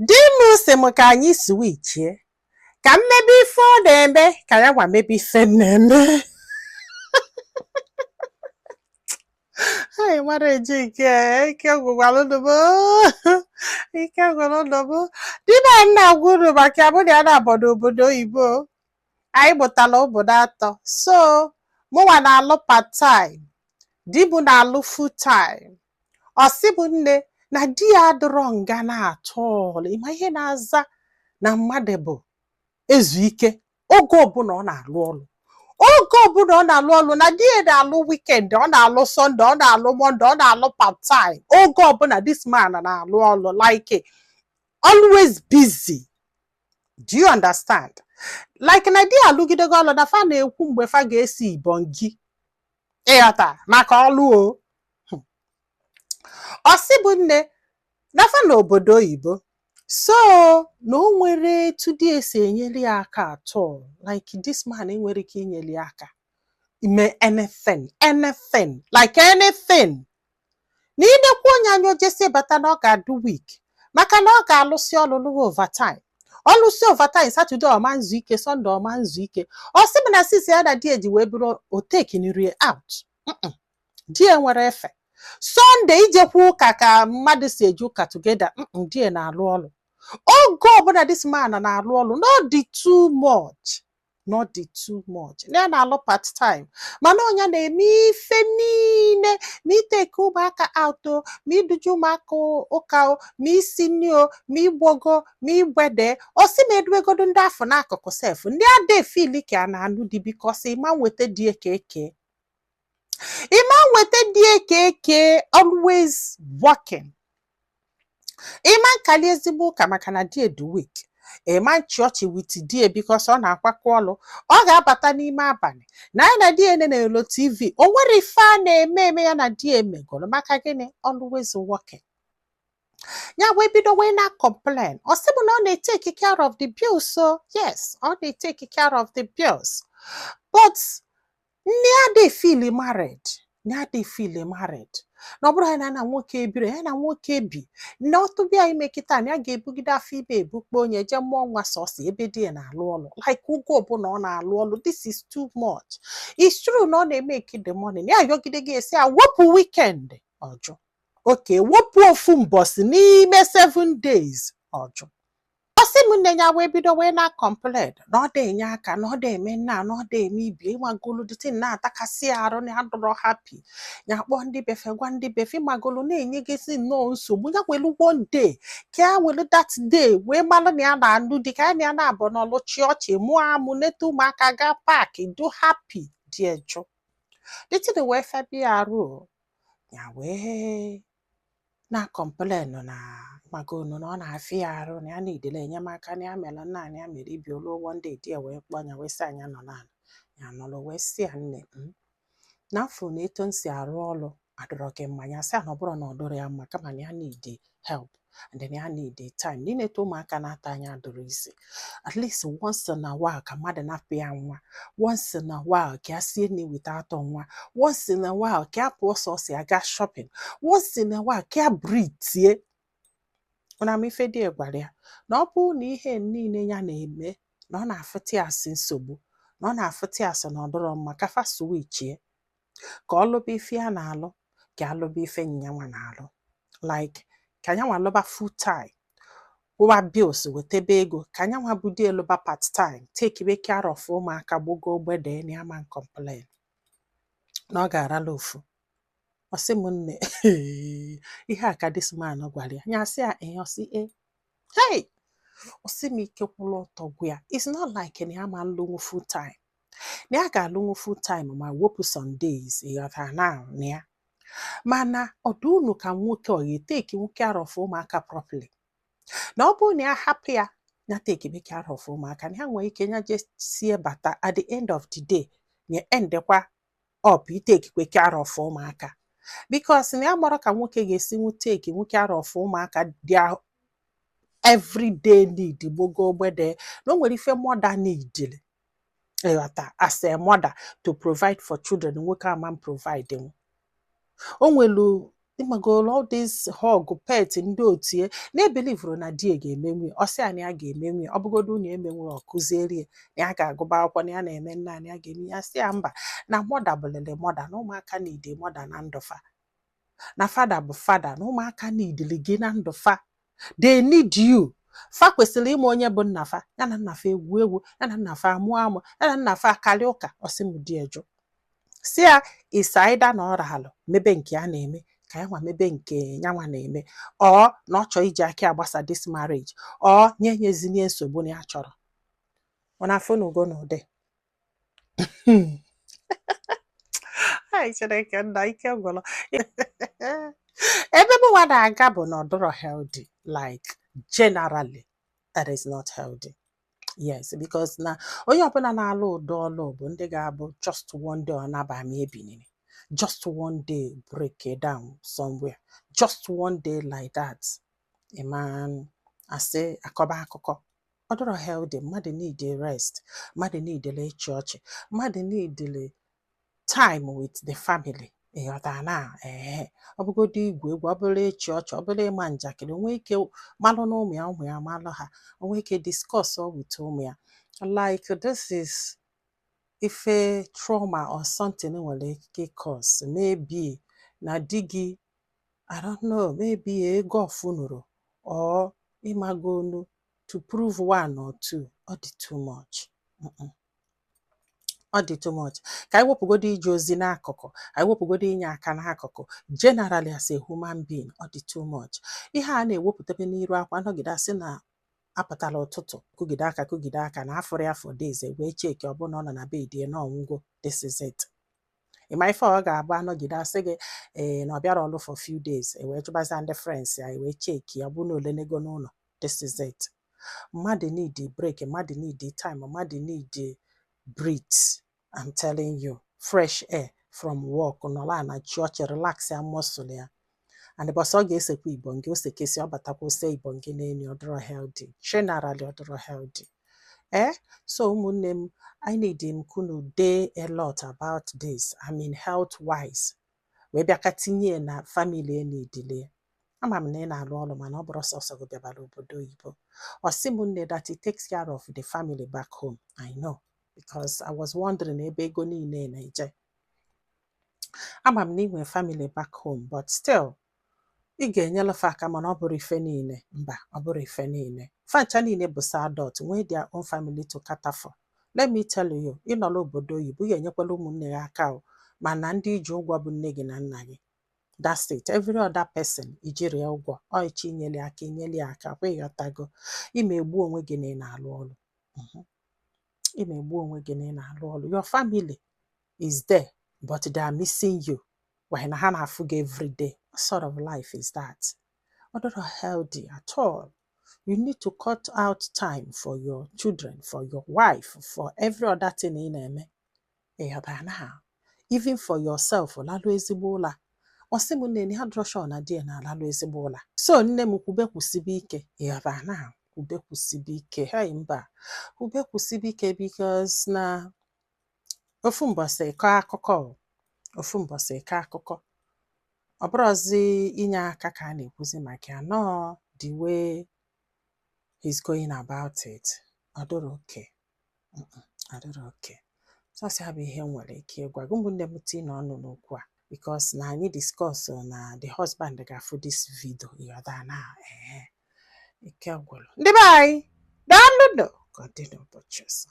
Di m sị m ka anyị switchie, ka m mebe ife ọ na-eme, ka ya nwa mebe ife m na-eme. Anyị mara eji nke ike gwụkwara unu m, ike gwụrụ unu m. Di m a na-agwa unu maka ya bụ na ya na-abọ n'obodo oyibo. Anyị mụtara ụmụ atọ, so mụnwa na-alụ part time, di m na-alụ full time. Ọ sị bụ nne na di ya adịrọ nga na-atọ ọlụ ịma ihe na-aza na mmadụ bụ ezu ike oge ọbụla ọ na-alụ ọlụ, oge ọbụla ọ na-alụ ọlụ, na di ya na-alụ weekend, ọ na-alụ Sunday, ọ na-alụ Monday, ọ na-alụ part time. Oge ọbụla this man na-alụ ọlụ, like always busy. Do you understand? Like na di ya alụgidego ọlụ na fa na-ekwu mgbe fa ga-esi ibongi, ịghọta, maka ọlụ o. Ọ sị bụ nne na fa n'obodo oyibo, so na o nwere etu di esi enyere ya aka at all. Like this man enwere ike inyere ya aka ime anything, anything, like anything. Na idekwa onye anya ojesi bata na ọ ga-adụ weak, maka na ọ ga-alụsị ọlụ, lụwa overtime, ọlụsị overtime Saturday, ọma nzu ike Sunday, ọma nzu ike. Ọ sị m na sisi ya na di eji wee bụrụ o takeniri out. Di ya nwere efe Sunday ijekwa ụka ka mmadụ si eje ụka together. Di ya na-alụ ọlụ oge ọbụla. This man na-alụ ọlụ, not the too much, not the too much. Ya na-alụ part time, mana ọnya na-eme ife niile, ma iteke ụmụaka out o, ma iduje ụmụaka ụka o, ma isi nri o, ma igbogo, ma igbede. O si ma eduegodo ndị afọ n'akụkụ sef, ndị ada efili ka a na-anụ di, because ịma nweta di eke eke, ịma nweta di eke eke, always working. Ịma nkali ezigbo ụka maka na di edu weak. Ịma nchị ọchị with die because ọ na-akwakọ ọlụ, ọ ga-abata n'ime abalị na ya na di na-elo TV. O nwere ife a na-eme eme ya na di emegoro, maka gịnị? Always working. Ya wee bido wee na complain. Ọ sị bụ na ọ na-etake care of the bills, so yes, ọ na-etake care of the bills, but nne ya dey feel married, nne ya dey feel married, na ọ bụrụ ya na nwoke ebiri, ya na nwoke bi na ọtụbịa ime kịta, na ya ga-ebugide afọ ime ebukpe onye jee mụọ nwa sọsọ ebe di ya na-alụ ọlụ, like ụgwọ ọbụla ọ na-alụ ọlụ. This is too much. It's true na ọ na-emeki the money. Na ya ayọgide gị, esi ya wepụ weekend, ọjụ. Oke wepụ ofu mbọsị n'ime 7 days, ọjụ. Ọ sị m nne, ya wee bido wee na complain na ọ da-enye aka, na ọ da-eme nna, na ọ da-eme ibi ịmagolu. The thing na-atakasị arụ na adọrọ happy. Ya kpọọ ndị befe, gwa ndị befe, ịmagolu, na-enyegesi nnọọ nsogbu. Ya welu one day ka ya welu that day wee malụ na ya na-anụ di, ka ya na ya na-abụ n'ọlụ chị ọchị, mụọ amụ, neta ụmụaka, gaa park, do happy. Dị ejụ, the thing wee febia arụ o. Ya wee na complain na magonu na ọ na-afịa ya arụ, na ya na-edele enyemaka, na ya mere nna, na ya mere ibi olu. One day di ya wee kpọọ ya, wee sị anya nọ n'ala. Ya nọrọ wee sị ya, nne m, na afọ na etu m si arụ ọrụ adọrọ gị mma. Ya sị ya na ọ bụrụ na ọ dọrọ ya mma, kama na ya need help and then ya need time na ineta ụmụaka na-ata anya adọrọ isi. At least once in a while ka mmadụ napụ ya nwa, once in a while ka ya sie nri weta atọ nwa, once in a while ka ya pụọ sọsọ ya gaa shopping, once in a while ka ya breathe. Una ma ife di gwara ya, na ọ bụrụ na ihe niile ya na-eme na ọ na-afụta ya asị nsogbu, na ọ na-afụta ya asị na ọ dọrọ mma, ka fa switchie, ka ọ lụba ife ya na-alụ, ka alụba ife nyanwa na-alụ, like ka nyanwa lụba full time, kwụwa bills, wetebe ego, ka nyanwa bụ di elụba part time, take care of ụmụaka, gbogo gbede, na ya ma complain na ọ ga-arala ofu. Ọ sị m nne, ihe a ka this man gwara ya. Ya sị ya ee. Ọ sị ee. Hey, ọ sị m ike kwụrụ ọtọ gwa ya, it's not like na ya ma nlụnwu full time, na ya ga-alụnwu full time ma wepụ some days, ịghọtara now? Na ya mana ọdụ unu ka nwoke ọ ga-eteki care of ụmụaka properly, na ọ bụrụ na ya hapụ ya, ya take care of ụmụaka, na ya nwere ike ya jee sie bata, at the end of the day na endekwa up itekikwe care of ụmụaka, because na ya mara ka nwoke ga-esi nwu take nwu care of ụmụaka, their everyday need, gbogo gbede, na o nwere ife mother need, ịghọta, as a mother to provide for children, nwoke ama provide nwu. O nwelu Ịmagolo all this hug, pet, ndị otu ya na-ebelivuru na di ya ga-emenwu ya. Ọ sị ya na ya ga-emenwu ya. Ọ bụgodu na emenwu ya, ọ kụziere ya na ya ga-agụba akwụkwọ, na ya na-eme nna, na ya ga-eme ya. Sị ya mba, na mother bụlịlị mother, na ụmụaka need mother na ndụ fa, na father bụ father, na ụmụaka needili gị na ndụ fa. They need you. Fa kwesịrị ịma onye bụ nna fa, ya na nna fa egwu egwu, ya na nna fa amụ amụ, ya na nna fa akarị ụka. Ọsị m di eju si ya isaida na ọ ralụ mebe nke a na-eme ka ya nwa mebe nke nyanwa na-eme, ọ na ọ chọọ iji aka agbasa this marriage, ọ nye nyezinie nsogbu na ya chọrọ. Ọ na-afụ n'ugo n'ụdị. Ai, Chineke nna, ike gwụrụ. Ebe mụnwa na-aga bụ na ọ dịrọ healthy. Like, generally that is not healthy. Yes, because na onye ọbụla na-alụ ụdị ọlụ bụ ndị ga-abụ just one day ọ naba ma ebiniri, just one day break it down somewhere, just one day like that, ịman asị akọba akụkọ. Ọ dịrọ healthy. Mmadụ need rest, mmadụ need ịchị ọchị, mmadụ need time with the family. Ịghọtara na ee, ọ bụgodo igwu egwu, ọ bụrụ ịchị ọchị, ọ bụrụ ịma njakịrị, onwe ike malụ na ụmụ ya, ụmụ ya malụ ha, onwe ike discuss with ụmụ ya. Like, this is ife trauma or something nwere ike cause. Maybe na di gị, I don't know, maybe ego ọfụnụrụ or ịmagonu to prove one or two. Ọ dị too much. Ọ dị too much. Ka anyị wepụgodo ije ozi n'akụkụ, anyị wepụgodo inye aka n'akụkụ, generally as a human being, ọ dị too much. Ihe a na-ewepụtabe n'iru akwa nọgide asị na apụtala ụtụtụ kụgide aka kụgide aka na afụrụ ya for days, wee cheki, ọ bụrụ na ọ nọ na bed ya na ọnwụgo. This is it. Ị ma ife ọ ga-abụ anọgide asị gị ee na ọ bịara ọlụ for few days, e wee chụbazia ndị friends ya, e wee cheki, ọ bụrụ na olenego n'ụlọ. This is it. Mmadụ need break, mmadụ need time, mmadụ need breathe. I'm telling you, fresh air from work, nọrọ ana chi ọchị, relax ya muscle ya. And bọsị ọ ga-esekwa ibongi, o sekesi, ọ batakwa ose ibongi n'elu. Ọ dịrọ healthy. Generally, ọ dịrọ healthy. Eh, so ụmụnne m, I need m kunu dee a lot about this. I mean, health wise, wee bịa ka tinye na family enidile. Ama m na ị na-alụ ọrụ, mana ọ bụrụ sọsọ gị bịabara obodo oyibo. Ọ sị m nne that he takes care of the family back home. I know, because I was wondering ebe ego niile na-eje. Ama m na ị nwere family back home, but still ị ga-enyere fa aka, mana ọ bụrụ ife niile, mba, ọ bụrụ ife niile. Fancha niile bụ sa adult nwee their own family to cater for. Let me tell you, ị nọrọ obodo oyibo, ị ga-enyekwala ụmụnne gị aka o, mana ndị iji ụgwọ bụ nne gị na nna gị. That's it. Every other person ijiri ya ụgwọ, ọ iche inyere ya aka, inyere ya aka kwa. Ịghọtago? Ime egbu onwe gị na ị na-alụ ọrụ. Ime egbu onwe gị na ị na-alụ ọrụ. Your family is there, but they are missing you. Why na ha na-afụ gị every day? What sort of life is that? Ọ dịrọ healthy at all. You need to cut out time for your children, for your wife, for every other thing ị na-eme. Ịghọtara na even for yourself, lalụ ezigbo ụla. Ọ sị m nne na ya dịrọ sure na di ya na-alalụ ezigbo ụla. So nne m, kwube kwụsibe ike. Ịghọtara na kwube kwụsibe ike. Hey, mba, kwube kwụsibe ike, because na ofu mbọsị kọọ akụkọ o, ofu mbọsị kọọ akụkọ. Ọ bụrọzi inye aka ka a na-ekwuzi maka ya nọọ. The way he's going about it, ọ dịrọ okay. Ọ dịrọ okay. Sọsọ ya bụ ihe m nwere ike ịgwa gị, ụmụnne m. Tinye ọnụ n'okwu a, because na anyị discuss na the husband ga-afụ this video. Ịghọta na ee, ike gwụrụ. Ndị be anyị, daalụ nụ. Ka ọ dị n'ụbọchị ọzọ.